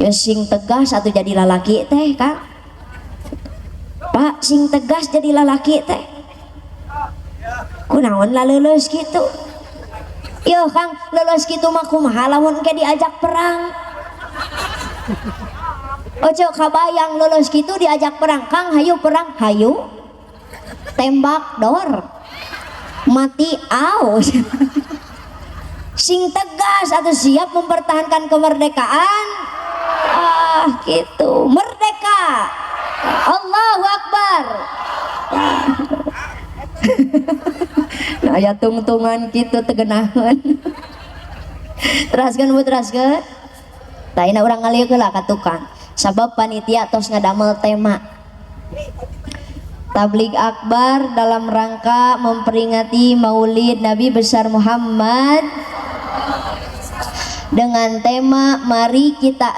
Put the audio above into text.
Ya, sing tegas atau jadi lalaki teh, Kang. Pak, sing tegas jadi lalaki teh. Kunaon laleuleus kitu? Yo Kang, leuleus kitu mah kumaha lamun engke diajak perang? Ojo kabayang leuleus kitu diajak perang. Kang, hayu perang, hayu. Tembak dor. Mati aus. Sing tegas atau siap mempertahankan kemerdekaan. Ah, gitu. Merdeka. Allahu Akbar. Nah, aya tungtungan kitu teu geunaheun. Teraskeun, Bu, teraskeun. Tah, ini urang ngaliuk heula ka tukang. Sabab panitia tos ngadamel tema Tablig Akbar dalam rangka memperingati Maulid Nabi besar Muhammad dengan tema mari kita